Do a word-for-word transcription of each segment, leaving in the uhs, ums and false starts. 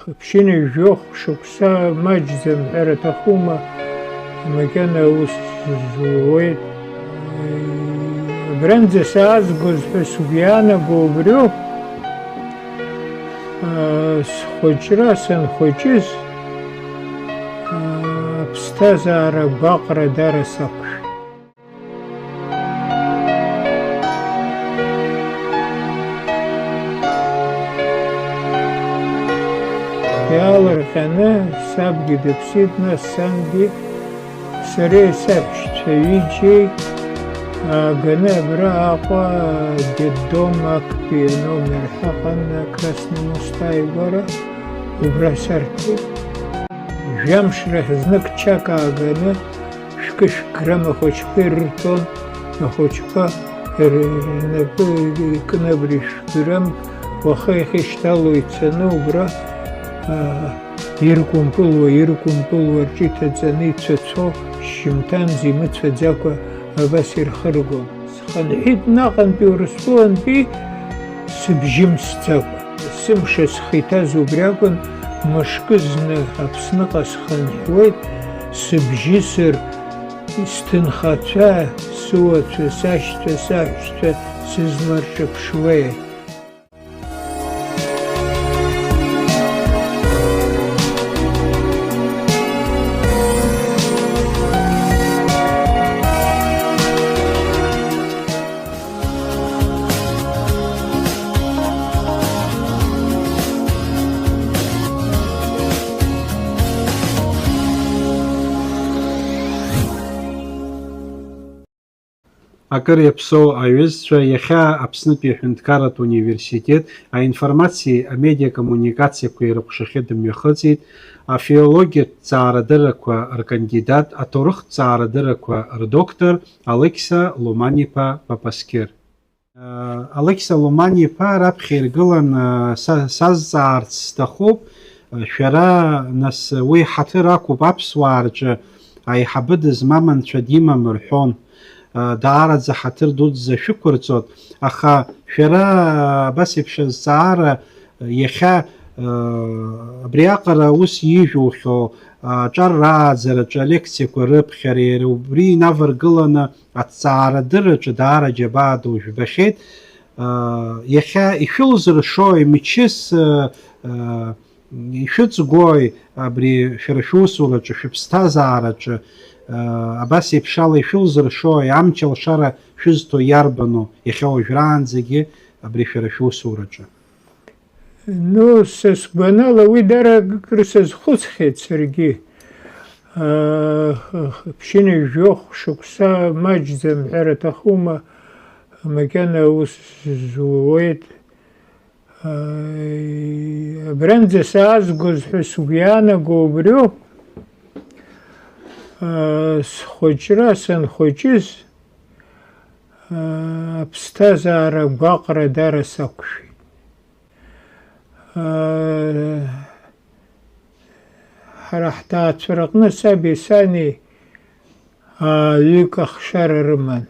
Ԥшьынҩажәохә шықәса маҷӡам ҳәара аҭахума, макьана аус зуеит. Абранӡа саазгоз ҳәа сгәы иаанаго убриоуп, схәыҷра санхәыҷыз, аԥсҭазаара гәаҟра дара сақәшәеит. Иаалырҟьаны сабгьы дыԥсит, нас сангьы сареи саҳәшьцәа ҩыџьеи ааганы абра Аҟәа детдом актәи аномер ҳаҟан, Красный мост ааигәара, убра сарҭеит. Жәамш рахь знык чак ааганы шәкы-шәкы грамм ахәыҷқәа ирырҭон, ахәыҷқәа р-, рнапы икны абри шәкы грамм уаха иахьышьҭало ицаны убра, аа, иркәымпылуа, иркәымпылуа рҿы иҭаҵаны ицәацо, шьжьымҭанӡа имыцәаӡакәа абас ирхыргон. Схынҳәит наҟ Урыстәылантәи сыбжьы мсӡакәа. Сымша схы иҭаз убри акәын, мышкы зны Аԥсныҟа схынҳәуеит, сыбжьысыр, сҭынхацәа, сыуацәа, сашьцәа, саҳәшьцәа сызларҿаԥшуеи? Акыр иаԥсоу аҩызцәа, иахьа Аԥснытәи аҳәынҭқарратә университет аинформациеи амедиакоммуникациақәеи рыҟәшахьы дымҩахыҵит афилологиатә ҭҵаарадыррақәа ркандидат, аҭоурыхтә ҭҵаарадыррақәа рдоктор Алықьса Луман-иԥа Папаскьыр. Алықьса Луман-иԥа раԥхьа иргылан, са, сазҵаарц сҭахуп, шәара, нас, уи ҳаҭыр ақәуп аԥсуаа рҿы аиҳабы дызмам анцәа димам рҳәон. Даараӡа ҳаҭыр дуӡӡа шәықәырҵоит, аха шәара абас еиԥш азҵаара иахьа, абриаҟара аус ижәухьоу, аҿар рааӡараҿы алекциақәа рыԥхьара, иара убри инаваргыланы аҭҵаарадырраҿы даара џьабаа ду жәбахьеит. Иахьа ишәылзыршои, мчыс, ишәыҵгәои абри шәара шәусураҿы, шәыԥсҭазаараҿы, абас еиԥшала ишәылзыршои, амч алшара шәызҭо иарбану иахьа уажәраанӡагьы абри шәара шәусураҿы? Ну, са сгәанала, уи дара акыр сазхәыцхьеит саргьы. Аа, ԥшьынҩажәохә шықәса маҷӡам ҳәара аҭахума, макьана аус зуеит. Абранӡа саазгоз ҳәа сгәы иаанаго убриоуп. Схәыҷра санхәыҷыз, аԥсҭазаара гәаҟра дара сақәшәеит. Ҳара ҳҭаацәараҟны саби сани ҩык ахшара рыман.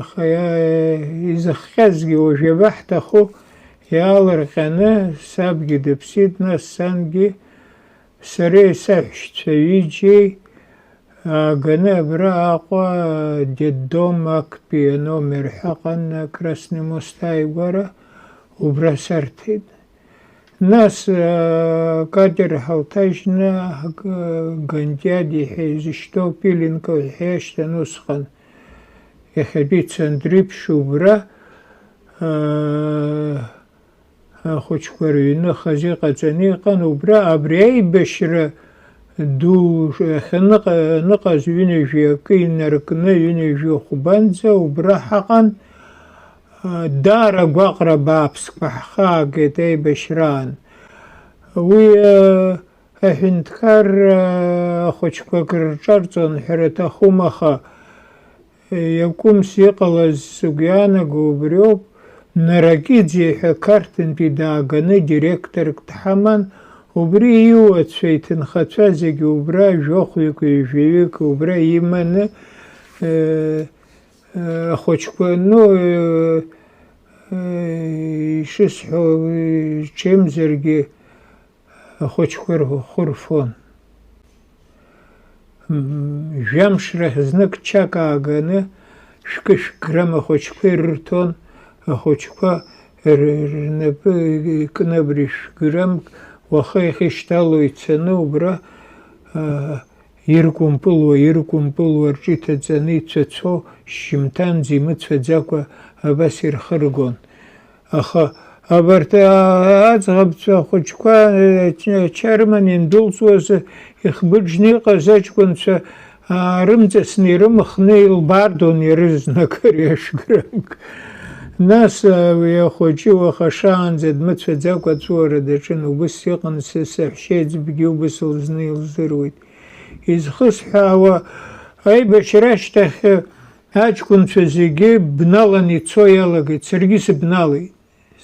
Аха иа-, изыхҟьазгьы уажә иабаҳҭаху, иаалырҟьаны сабгьы дыԥсит, нас сангьы сареи саҳәшьцәа ҩыџьеи ааганы абра Аҟәа детдом актәи аномер ҳәа аҟан, Красный мост ааигәара, убра сарҭеит. Нас, э, акатер ҳалҭажьны, ак-, Гандиади ҳәа изышьҭоу Пиленко ҳәа иашьҭан усҟан, иахьатәи Цандрыԥшь убра, э, ахәыҷқәа рыҩныхаз иҟаҵаны иҟан, убра абри аибашьра ду ахьаныҟа-, аныҟаз ҩынҩажәи акы инаркны, ҩынҩажәи хәбанӡа убра ҳаҟан. Даара гәаҟра бааԥсқәа ҳхаагеит аибашьраан. Уи, э, аҳәынҭқар, э, ахәыҷқәа акрырҿарҵон ҳәа рҭахума, аха, э, иакәымс иҟалаз сгәы иаанаго убриоуп, Наракиӡе ҳәа Қарҭынтәи дааганы директорк дҳаман, убри иуацәа, иҭынхацәа зегьы убра, жәохәҩык, ҩажәаҩык убра иманы, э, Ахәыҷқәа, ну, Ишысҳәо, ҽеимзаргьы ахәыҷқәа рхәы рфон. Жәамш рахь знык чак ааганы, шәкы-шәкы грамм ахәыҷқәа ирырҭон, ахәыҷқәа р-, рнапы икны абри шәкы граммк уаха иахьышьҭало ицаны убра, аа, иркәымпылуа, иркәымпылуа рҿы иҭаҵаны ицәацо, шьжьымҭанӡа имыцәаӡакәа абас ирхыргон. Аха абарҭ, аа, аӡӷабцәа хәыҷқәа, э, ача рыманы иандәылҵуаз, ихбыџны иҟаз аҷкәынцәа, аа, рымҵасны ирымхны илбаардон ирызнагар ҩажәа граммк. Нас, аа, уи ахәыҷы уаха шаанӡа дмыцәаӡакәа аҵәуара даҿын, убыс иҟан са саҳәшьеиҵбгьы, убыс лзны илзыруит. Изхысҳәаауа, аибашьра ашьҭахь аҷкәынцәа зегьы бналан ицо иалагеит, саргьы сыбналеит.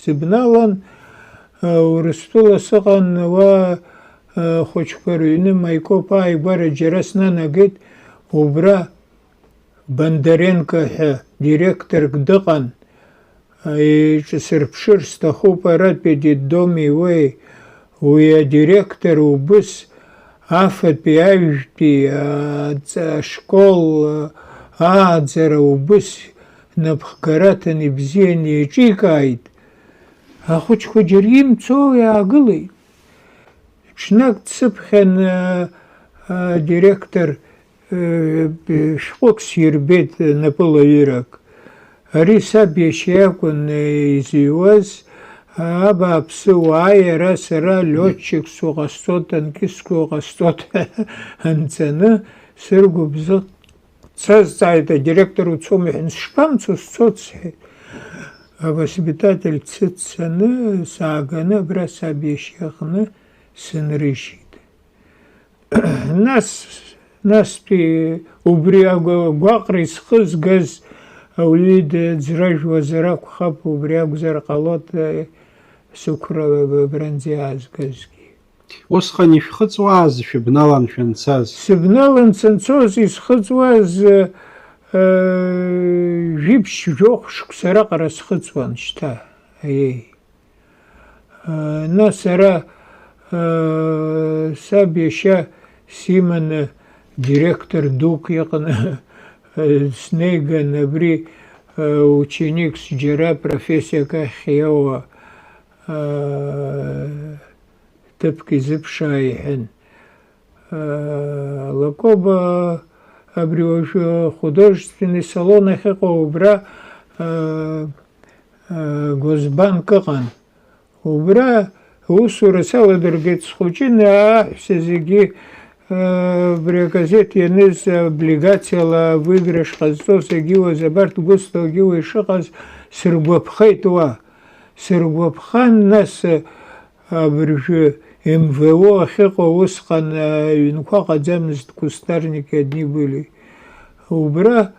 Сыбналан, а, Урыстәыла сыҟан, уа, а, хәыҷқәа рыҩны Маикоп ааигәара џьара снанагеит, убра Бондаренко ҳәа директорк дыҟан, иҿасырԥшыр сҭахуп аратәи адетдоми уеи, уи адиректор убыс афатәи аҩжәтәи аҵ-, ашкол ааӡара убыс напхгараҭан ибзиан еиҿикааит. Ахәыҷқәа џьара имцо иаагылеит. Ҽнак дсыԥхьан, а, а, директор, э, шәҟәык сирбеит, э, напылаҩырак. Ари саб иашьа иакәын, э, изыҩуаз, а, абааԥсы, уааи, ара сара лиотчикс уҟасҵо, танкистк уҟасҵо ҳәа анҵаны, сыргәыбзыӷ сазҵааит, адиректор уцома ҳәа, сшԥамцо, сцоит, сҳәеит. Авоспитатель дсыццаны, сааганы абра саб иашьа иҟны сынрыжьит. Нас, настәи убри агәаҟра исхызгаз ауаҩы д-, ӡражәуазар акәхап, убри акәзар ҟалоит, сықәра б-, бранӡа иаазгазгьы. Усҟан ишәхыҵуаз шәыбналан шәанцаз? Сыбналан санцоз исхыҵуаз, э, жәиԥшь жәохә шықәса раҟара схыҵуан шьҭа, аиеи. Э, нас ара, э, саб иашьа симаны директор дук иҟны, э, снеиган, абри, э, ученикс џьара профессиак ахь иоуа, э, ҭыԥк изыԥшаа иҳәан. Лакоба абри уажәы художественный салон ахьыҟоу убра, госбанк ыҟан. Убра аусура саладыргеит, схәыҷын, аҳәса зегьы, абри агазеҭ ианыз облигациала выигрыш ҟазҵо зегьы уаз абарҭ гәысҭогьы уи шыҟаз сыргәаԥхеит уа. Сыргәаԥхан, нас, абыржәы М В О ахьыҟоу усҟан, а, ҩнқәа ҟаӡамызт, кустарники одни были. Убра,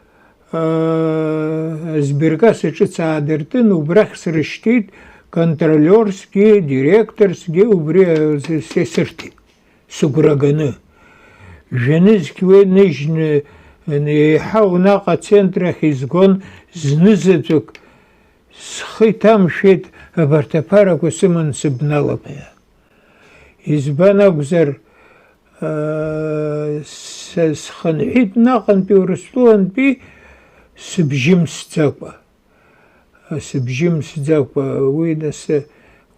а, асберкасса ҿыц аадыртын, убрахь срышьҭит, контролерсгьы, директорсгьы убри, а, се-, сырҭеит, сыгәра ганы. Жәанызқь уи ныжьны, еиҳау наҟ ацентр ахь изгон, знызаҵәык схы иҭамшәеит абарҭ аԥарақәа сыман сыбналап ҳәа. Избан акәзар, аа, с-, схынҳәит наҟ-антәи Урыстәылантәи сыбжьы мсӡакәа. Сыбжьы мсӡакәа, уи нас,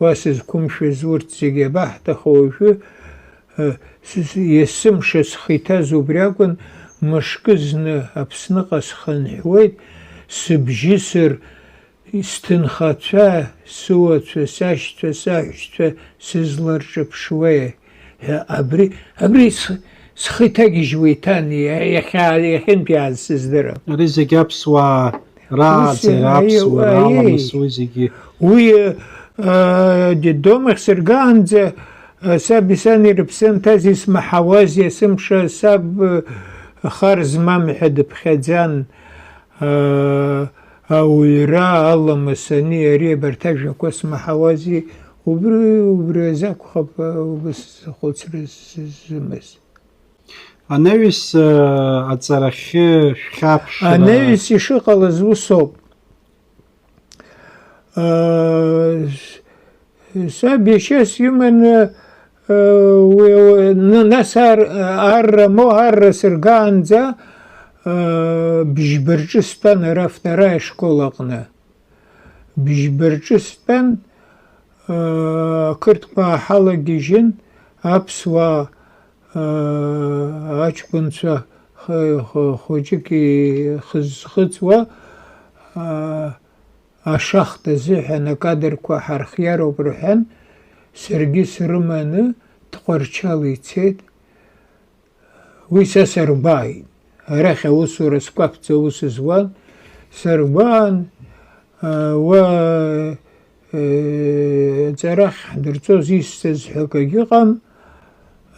уа сызқәымшәаз урҭ зегьы абаҳҭаху уажәы, ы, с-, с-, есымша схы иҭаз убри акәын, мышкы зны Аԥсныҟа схынҳәуеит, сыбжьысыр, сҭынхацәа, сыуацәа, сашьцәа, саҳәшьцәа сызларҿыԥшуеи ҳәа абри, абри с-, схы иҭагьежьуа иҭан, иа-, иахьа-, иахьынтәааз сыздырам. Ари зегьы аԥсуаа рааӡара, ус, аиеи, аԥсуара аламыс, уи зегьы. Уи, э, детдом ахь сыргаанӡа, э, саби сани рыԥсы анҭаз исмаҳауаз, есымша саб, э, хар змам ҳәа дыԥхьаӡан. Э, ауаҩра, аламыс, ани, ари, абарҭ ажәақәа смаҳауази, убри, убри азы акәхап, э, убыс схәыцра ззымаз. Анаҩс, э, аҵарахьы шәхьаԥшра. Анаҩс ишыҟалаз усоуп. Саб иашьа симаны, уи, уи, н-, нас ар-, арра моу арра сыргаанӡа, бжьба рҿы стәан ара вторая школа аҟны. Бжьба рҿы стәан, ақырҭқәа ҳалагьежьын, аԥсуаа, аҷкәынцәа х-, х-, хәыҷык ихызхыҵуа, ашахта азыҳәан акадрқәа ҳархиароуп рҳәан, саргьы срыманы Тҟәарчал ицеит. Уи са саргәааит. Арахь аусура скәаԥӡа аус зуан. Саргәаан, уа, ҵарахь ҳдырҵоз исҭаз ҳәа акагьы ыҟам.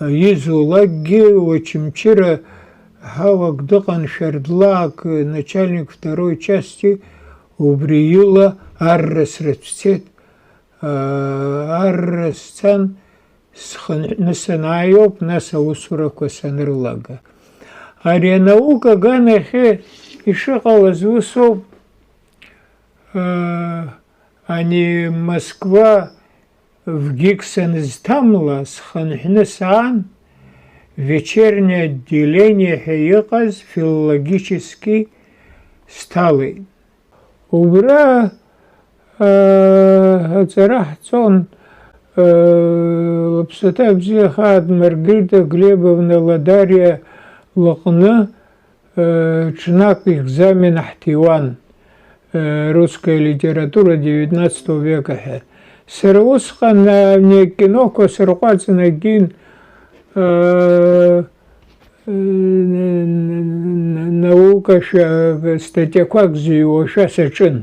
Изулакгьы Очамчыра ҳауак дыҟан, шәардлаак, начальник второй части, убри ила арра срыцәцеит. Арра сцан, схынҳәны санааиоуп, нас аусурақәа санрылага. Ари анаука аганахьы ишыҟалаз усоуп, ани Москва вгьык санызҭамла, схынҳәны саан, вечернее отделение ҳәа иҟаз филологически сҭалеит. Убра, аа, аҵара ҳҵон, аа, лыԥсаҭа бзиахааит Маргарита Глебовна Ладариа лыҟны, ҽнак екзамен ҳҭиуан, русская литература девятнадцатого века ҳәа. Сара усҟан, а, не киноқәа сырҟәаҵын агьин, а, наукашәа статиақәак зыҩуашәа саҿын.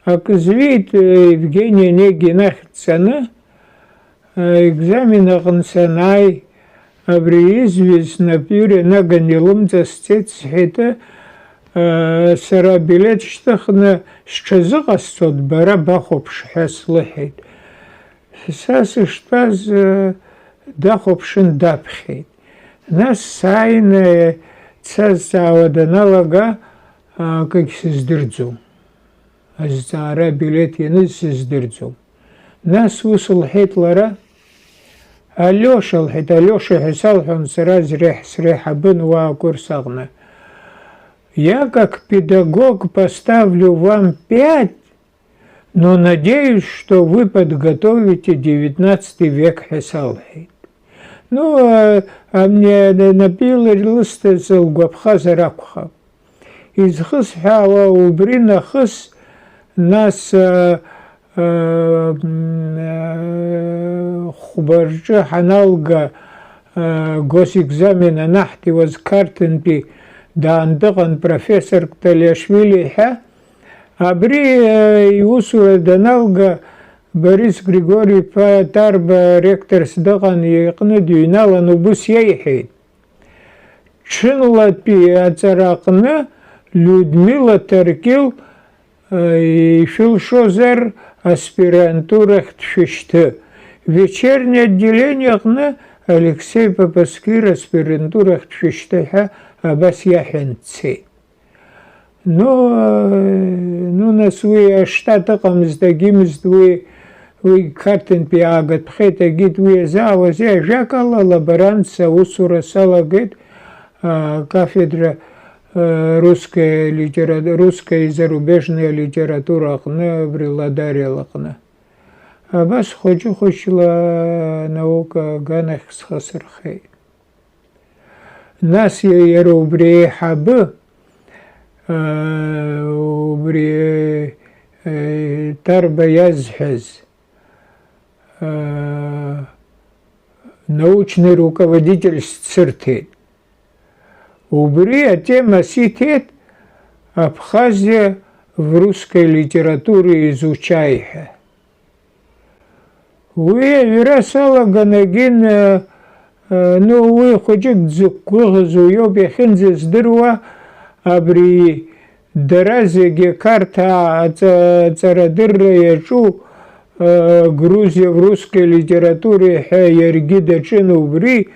Акы зҩит, Евгений Онегин ахь дцаны, Аекзамен аҟны санааи, абри изҩыз снапҩыра наган илымҵасҵеит, сҳәеит, сара абилеҭ шьҭыхны сҽазыҟасҵоит, бара бахәаԥш ҳәа слыҳәеит. Са сыштәаз, дахәаԥшын, даԥхьеит. Нас сааины дсазҵаауа даналага, акгьы сыздырӡом. Азҵаара абилеҭ ианыз сыздырӡом. Нас ус лҳәеит лара, Алиоша, лҳәеит, Алиоша ҳәа салҳәон сара зреиҳ-, среиҳабын уа акурс аҟны. Я как педагог поставлю вам пять, но надеюсь, что вы подготовите девятнадцатый век ҳәа салҳәеит. Ну, а, а мне на-, напилыр лысҭаз лгәаԥхазар акәхап. Изхысҳәаауа убри нахыс, нас, а, а, м, а, хәба рҿы ҳаналга, а, госэкзамен анаҳҭиуаз Қарҭынтәи даан дыҟан профессорк Толиашвили ҳәа. Абри, а, иусура даналга, Борис Григори-иԥа Тарба ректорс дыҟан, иҟны дыҩналан, убыс иеиҳәеит. Ҽынлатәи аҵараҟны Людмила Ҭаркьыл, э, ишәылшозар, аспирантурахь дшәышьҭы. Вечернее отделение аҟны Алексеи Папаскир аспирантурахь дшәышьҭы ҳәа абас иаҳәан дцеит. Ну, э, ну, нас уи аштат ыҟамызт, агьимызт уи, уи Қарҭынтәи аагатәхеит, агьит уи азаауазеи, ажәакала, лаборантс аусура салагеит, а, кафедра, э, русская литера-, русская и зарубежная литература аҟны, абри Ладариа лыҟны. Абас хәыҷы-хәыҷла анаука аганахь схы сырхеит. Нас иа-, иара убри аиҳабы, аа, убри, э, Тарба иазҳәаз, аа, научный руководитель сцырҭеит. Убри атема сиҭеит Абхазия в русской литературе изучай ҳәа. Уи аҩра салаган агьын, э, э, ну, уи хәыҷык дзықәгәыӷыз уиоуп иахьынӡаздыруа, абри дара зегьы Қарҭаа аҵа-, аҵарадырра иаҿу, э, Грузия в русской литературе ҳәа иаргьы даҿын убри,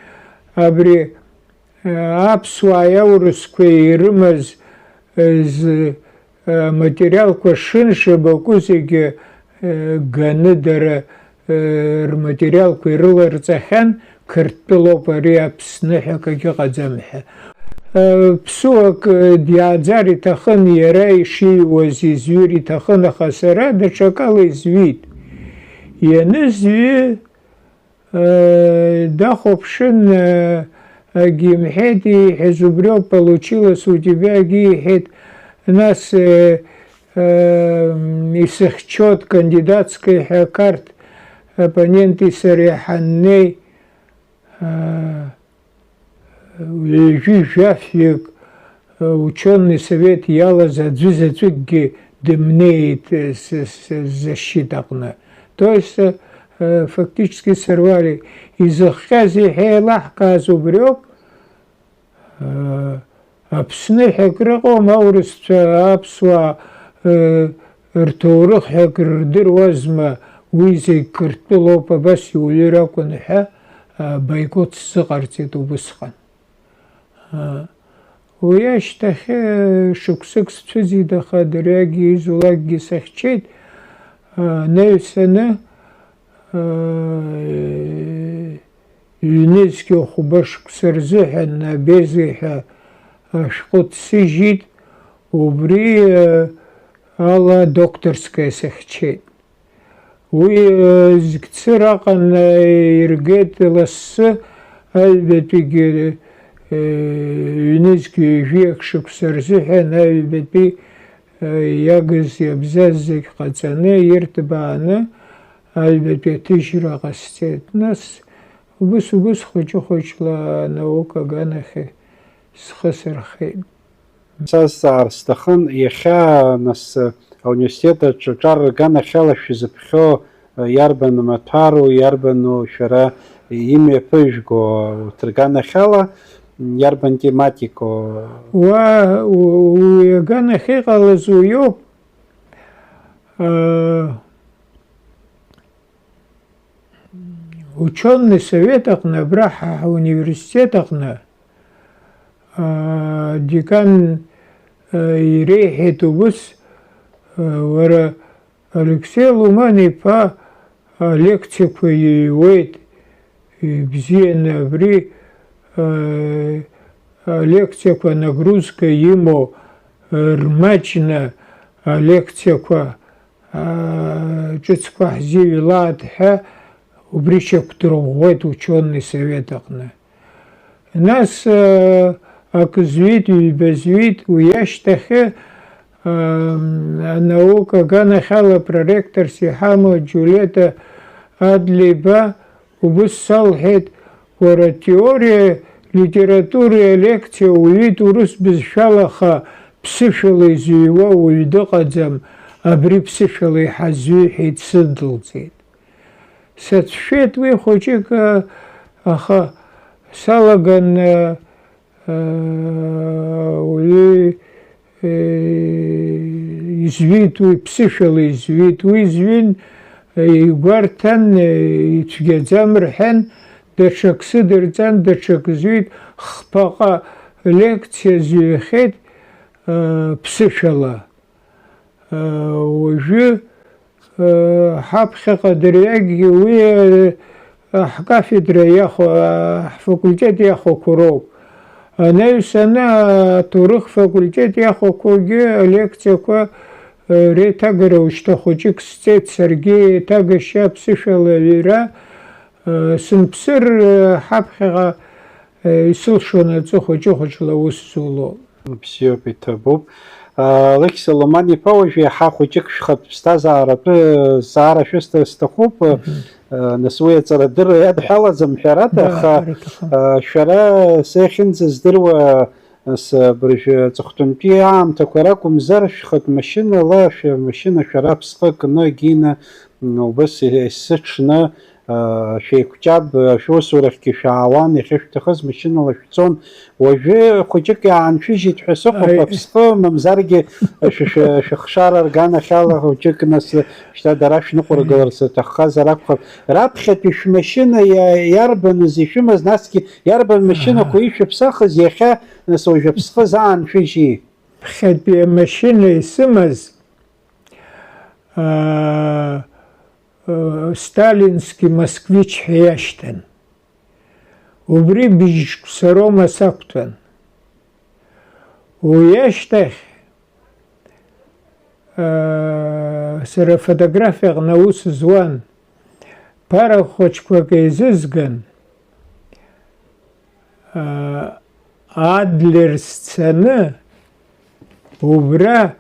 абри, э, аԥсуааи аурысқәеи ирымаз, э, з-, Аматериалқәа шыншабаку зегьы, э, ганы дара, э, рматериалқәа ирыларҵахьан, Қырҭтәылоуп ари Аԥсны ҳәа акагьы ыҟаӡам ҳәа. Э, ԥсуак, э, диааӡар иҭахын, иара ишиҩуаз изҩыр иҭахын, аха сара даҽакала изҩит. Ианызҩы, э, дахәаԥшын, э, агьимҳәеит, ииҳәаз убриоуп, получилось у тебя, агьиҳәеит, нас, э, э, исыхьчоит кандидатская ҳәа Қарҭ оппоненти сареи ҳаннеи, э, ҩажәи жәафҩык, э, учёный совет иалаз аӡәы заҵәыкгьы дымнеит, э, с-, с-, защита аҟны. То есть, э, фактически сорвали. Изыхҟьаз, иҳәа еилаҳкааз убриоуп. Э, Аԥсны ҳәа акрыҟоума, аурысцәа, аԥсуаа, э, рҭоурых ҳәа акрырдыруазма, уи зегь Қырҭтәылоуп, абас иуҩыр акәын ҳәа, э, боикот сзыҟарҵеит убысҟан. Э, уи ашьҭахь, э, шықәсык сцәыӡит, аха дырҩегьы изулакгьы сыхьчеит, э, анаҩсаны, э, ҩнызқьи хәба шықәса рзыҳәан Набези ҳәа ашәҟәы дсыжьит, убри, э, ала докторская сыхьчеит. Уи, э, зқьцыр аҟан, э, иргеит лассы, аҩбатәигьы, э, ҩнызқьи ҩажәиак шықәса рзыҳәан аҩбатәи, э, иагыз иабзаз зегь ҟаҵаны, ирҭбааны, аҩбатәи аҭыжьра ҟасҵеит. Нас убыс-убыс хәыҷы-хәыҷла анаука аганахьы схы сырхеит. Сазҵаар сҭахын, иахьа, нас, ауниверситет аҿы аҿар рганахьала шәзыԥхьо иарбан маҭәару, иарбану шәара имҩаԥыжәго урҭ рганахьала, иарбан тематикоу? Уа, у-, уи аганахь иҟалаз уиоуп. Э, Учёный совет аҟны, абра ҳа, ҳуниверситет аҟны, аа, декан, аа, иреиҳәеит убыс, аа, уара, Алексей Луман-иԥа, алекциақәа иҩуеит, ибзианы абри, аа, алекциақәа нагрузка имоу, рмаҷны алекциақәа аа, ҿыцқәа ҳзыҩлааит ҳәа убри шьақәдырӷәӷәеит учёный совет аҟны. Нас, аа, акы зҩит, ҩба зҩит, уи ашьҭахьы, аа, анаука аганахьала проректорс иҳамоу Џьулиета Адлеиба убыс салҳәеит, уара, теориа, литературеи алекциа уҩит урыс бызшәала, аха ԥсышәала изыҩуа уаҩ дыҟаӡам, абри ԥсышәала иҳазҩы, ҳәа исыдылҵеит. Сацәшәеит уи хәыҷык, аха салаган, уи, изҩит уи, ԥсышәала изҩит. Уи зҩын, игәарҭан, ицәгьаӡам рҳәан, даҽак сыдырҵан, даҽак зҩит, хԥаҟа лекциа зҩхьеит, ԥсышәала. Уажәы, ҳаԥхьаҟа дырҩегьгьы уи, ҳкафедра иахәа, ҳфакультет иахәақәа роуп. Анаҩс аны аҭоурых факультет иахәақәоугьы алекциақәа, реиҭагара ушьҭа хәыҷык сҵеит саргьы, еиҭагашьа аԥсышәала аҩра, сымԥсыр, ҳаԥхьаҟа, исылшон аҵәы хәыҷы-хәыҷла аус зулоу. Бзиоуп, иҭабуп. Алықьса Ломан-иԥа, уажә иаҳа хәыҷык шәхатә ԥсҭазааратәы зҵаара шәысҭар сҭахуп. Мгм. Нас уи аҵарадырра иадҳәалаӡам, ҳәарада, Да, аха, ҳәара иҭахым. Шәара, са иахьынӡаздыруа, нас абыржәы аҵыхәтәантәи аамҭақәа ракәымзар, шәхатә машьынала, шәмашьына шәара аԥсҟы кны, агьины, м, убас есыҽны, шәеиқәҷаб, шәусурахьгьы шәаауан, иахьышәҭахыз машьынала шәцон. Уажәы хәыҷык иааншәыжьит ҳәа сыҟоуп, Аи. Аԥсҟы, мамзаргьы шәы-, шәы-, шәыхшара рганахьала хәыҷык, нас шьҭа дара шәныҟәыргаларц рҭаххазар акәхап. Раԥхьатәи шәмашьына иа-, иарбаныз ишәымаз, насгьы иарбан машьынақәа Аҳа. Ишәыԥсахыз иахьа, нас уажә Аԥсҟы зааншәыжьи? ԥхьатәи амашьына исымаз, аа, э, сталинский москвич ҳәа иашьҭан. Убри бжь шықәса роума сақәтәан. Уи ашьҭахь, э, сара афотографиаҟны аус зуан, ԥара хәыҷқәак еизызган, э, Адлер сцаны, убра,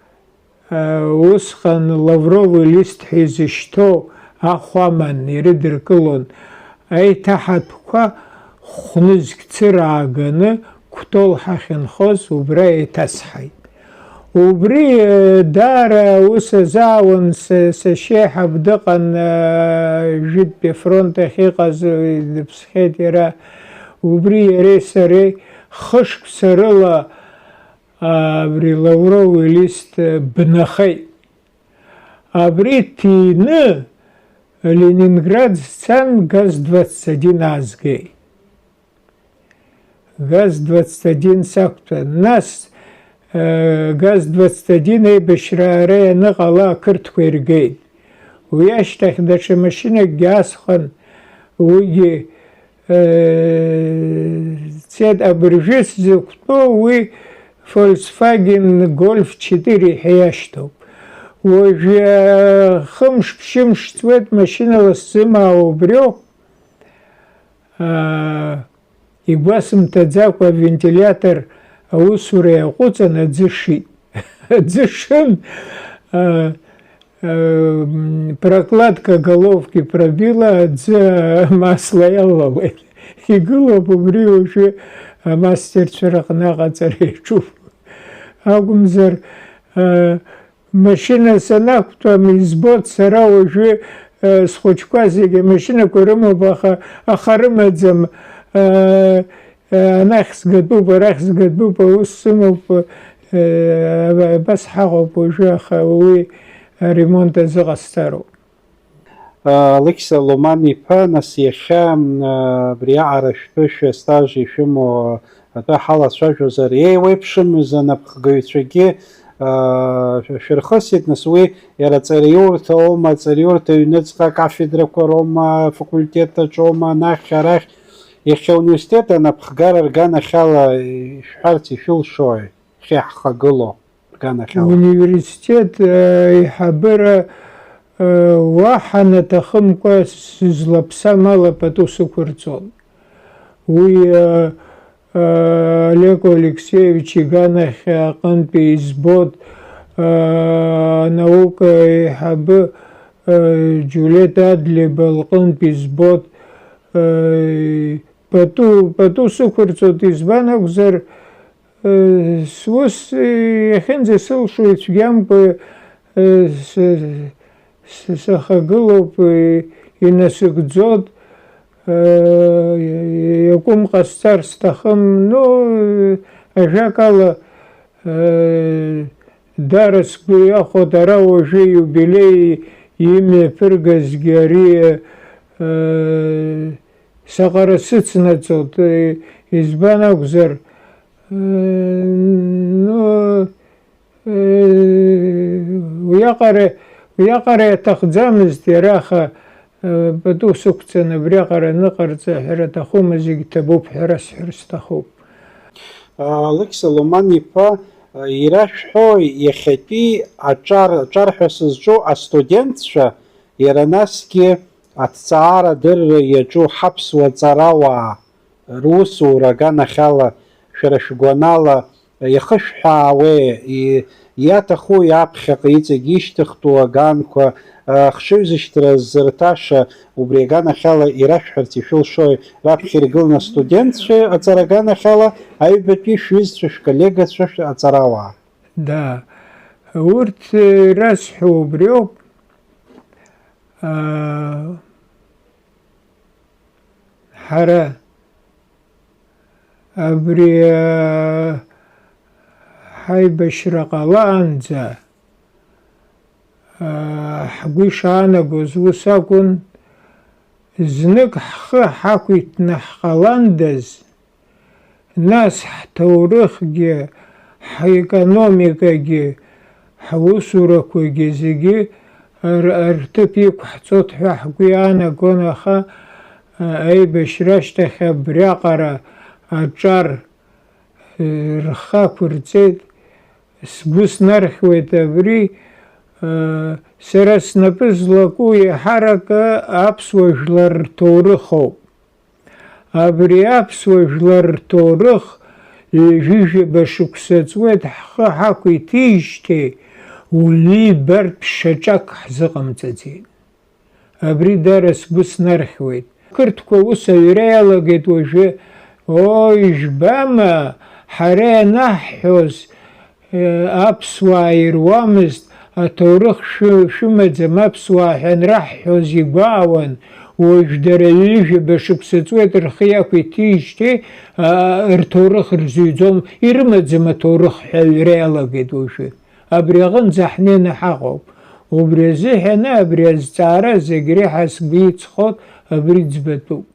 э, усҟан Лавровый лист ҳәа изышьҭоу ахә аман ирыдыркылон, аиҭаҳатәқәа хәнызқь цыра ааганы Кәтол ҳахьынхоз убра еиҭасҳаит. Убри, э, даара аус азаауан, са-, сашьеиҳаб дыҟан, э, жәытәтәи афронт ахь иҟаз, э, дыԥсхьеит иара. Убри иареи сареи хышықәса рыла, а, абри Лавровый лист, э, бнахеит. Абри ҭины Ленинград сцан, газ двадцать один аазгеит. Газ двадцать один сақәтәан. Нас, э, газ двадцать один аибашьра ара ианыҟала ақырҭқәа иргеит. Уи ашьҭахь даҽа машьынакгьы асхын, уигьы, э, цеит, абыржәы сзықәтәоу уи Volkswagen Golf четыре ҳәа иашьҭоуп. Уажәы, э, хымш-ԥшьымш ҵуеит машьынала сзымаауа убриоуп. Аа, игәасымҭаӡакәа авентилиатор аусура иаҟәыҵын, аӡы шит. Аӡы шын, аа, аа, м, прокладка головки пробила, аӡы амасла иалалеит. Игылоуп убри уажәы амастерцәа рҟны аҟаҵара иаҿуп. Акәымзар, аа, машьына санақәтәам, избоит сара уажәы, э, схәыҷқәа зегьы амашьынақәа рымоуп, аха, аха рымаӡам. Э, э, анахь сгатәуп, арахь сгатәуп, аус сымоуп, э, абас ҳаҟоуп уажәы, аха уи аремонт азыҟасҵароуп. Алықьса Ломан-иԥа, нас иахьа, м, абри аҟара шәтәы, шәыстаж ишәымоу атәы ҳалацәажәозар, еиуеиԥшымыз анапхгаҩцәагьы, а, шәырхысит, нас уи иара аҵараиурҭа аума, аҵараиурҭа аҩныҵҟа акафедрақәа роума, афакультет аҿоума, анахь, арахь, иахьа ауниверситет анапхгара рганахьала ишәҳәарц ишәылшои, шәахьхагылоу? Рганахьала. Университет, э, аиҳабыра, э, уаҳа наҭахымкәа сызлаԥсам ала пату сықәырҵон. Уи, э, э, Олег Алексеевич иганахь аҟынтәи избот, э, анаука аиҳабы, э, Џьулиет Адлеба лҟынтә избот, э, пату, пату сықәырҵот, избан акәзар, Сус иахьынӡасылшо ицәгьамкәа, с-, с-, сахагылоуп, инасыгӡот, иакәым ҟасҵар сҭахым, ну, ажәакала, дара сгәы иахәоит, ара уажәы иубилеи имҩаԥыргазгьы ари, саҟара сыцнаҵот, избан акәзар, Ну, уиаҟара, уиаҟара иаҭахӡамызт иара, аха, пату сықәҵан, абриаҟара аныҟарҵа, ҳәара аҭахума, зегь ҭабуп, ҳәара сҳәар сҭахуп. Алықьса Ломан-иԥа, ирашәҳәои иахьатәи аҿар, аҿар ҳәа сызҿу астудентцәа, иара насгьы аҭҵаарадырра иаҿу ҳаԥсуа ҵарауаа, русура аганахьала, шәара шәгәанала, иахышәҳәаауеи, и-, иаҭахуи аԥхьаҟа иҵегь ишьҭыхтәу аганқәа, ахшыҩзышьҭра зырҭаша, убри аганахьала ирашәҳәарц ишәылшои, раԥхьа иргыланы астудентцәа аҵара аганахьала, аҩбатәи шәҩызцәа, шәколлегацәа, шә-, аҵарауаа? Да, урҭ, э, расҳәо убриоуп. Аа, ҳара абри, аа, ҳаибашьра ҟалаанӡа, аа, ҳгәы ишаанагоз ус акәын, знык ҳхы ҳақәиҭны ҳҟаландаз, нас ҳҭоурыхгьы, Ҳаекономикагьы, ҳусурақәагьы зегьы р-, рҭыԥ иқәҳҵоит ҳәа ҳгәы иаанагон, аха, а, аибашьра ашьҭахь абриаҟара аҿар, э, рхы ақәырҵеит. Сгәы снархьуеит абри, а, сара снапы злаку еиҳарак аԥсуа жәлар рҭоурых ауп. Абри аԥсуа жәлар рҭоурых ҩажәижәаба шықәса ҵуеит ҳхы ҳақәиҭижьҭеи, уаҩы ибартә шьаҿак ҳзыҟамҵаӡеит. Абри дара сгәы снархьуеит. Ақырҭқәа ус аҩра иалагеит уажәы. Ой, ижәбама, ҳара ианаҳҳәоз, аԥсуаа ируамызт, аҭоурых шәы-, шәымаӡам аԥсуаа ҳәа анраҳҳәоз игәаауан, уажә дара ҩажәаба шықәса ҵуеит рхы иақәиҭижьҭеи, а, рҭоурых рзыҩӡом, ирымаӡам аҭоурых ҳәа аҩра иалагеит уажәы. Абри аҟынӡа ҳнеины ҳаҟоуп. Убри азыҳәаны абри азҵаара зегь реиҳа сгәы иҵхоит, абри ӡбатәуп.